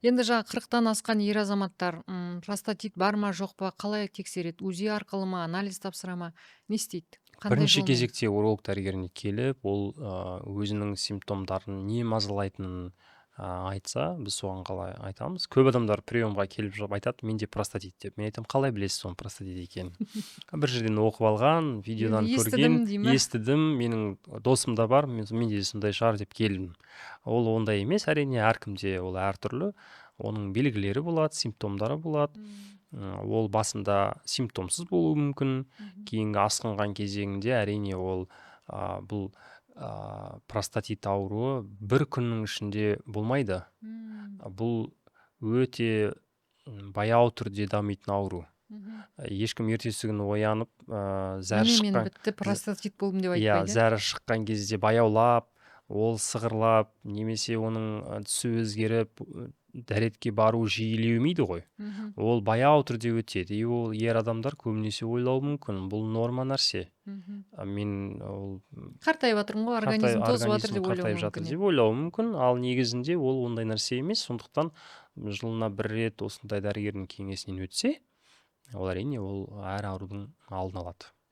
Енді жаңа 40-тан асқан ер азаматтар простатит бар ма, жоқ па, қалай тексереді? УЗИ арқылы ма, анализ тапсыра ма, не істейді? Қандай Бірінші жолмен? кезекте уролог дәрігеріне келіп, ол өзінің симптомдарын, не мазалайтынын айтса, біз соған қалай айтамыз. Көп адамдар приемға келіп жатып айтады: «Менде простатит», – деп. Мен айтамын: «Қалай білесіз оның простатит екенін?» Бір жерден оқып алған, видеодан Естідім көрген. дей ма? «Естідім, менің досым да бар, менде де сондай шығар деп келдім». Ол ондай емес, әрине, әркімде ол әртүрлі. Оның белгілері болады, симптомдары болады. Ол басында симптомсыз болуы мүмкін, кейінгі асқынған кезеңінде, әрине, ол бұл простатит ауруы бір күннің ішінде болмайды. Бұл өте баяу түрде дамитын ауру. Ешкім ертесі күні оянып, зәрі «Міне, мен шыққан бітті, простатит болдым» деп иә, айтпайды. Зәрі шыққан кезде баяулап, ол сығырлап немесе оның түсі өзгеріп, дәретке бару жиілемейді ғой. Ол баяу түрде өтеді, и ол ер адамдар көбінесе ойлауы мүмкін: бұл норма нәрсе. Мен ол «Қартайып жатырмын ғой, организм тозып жатыр» организм деп ойлауы қартайып жатыр мүмкін, иә. деп ойлауы мүмкін, ал негізінде ол ондай нәрсе емес. Сондықтан жылына бір рет осындай дәрігердің кеңесінен өтсе, ол, әрине, ол әр аурудың алдын алады.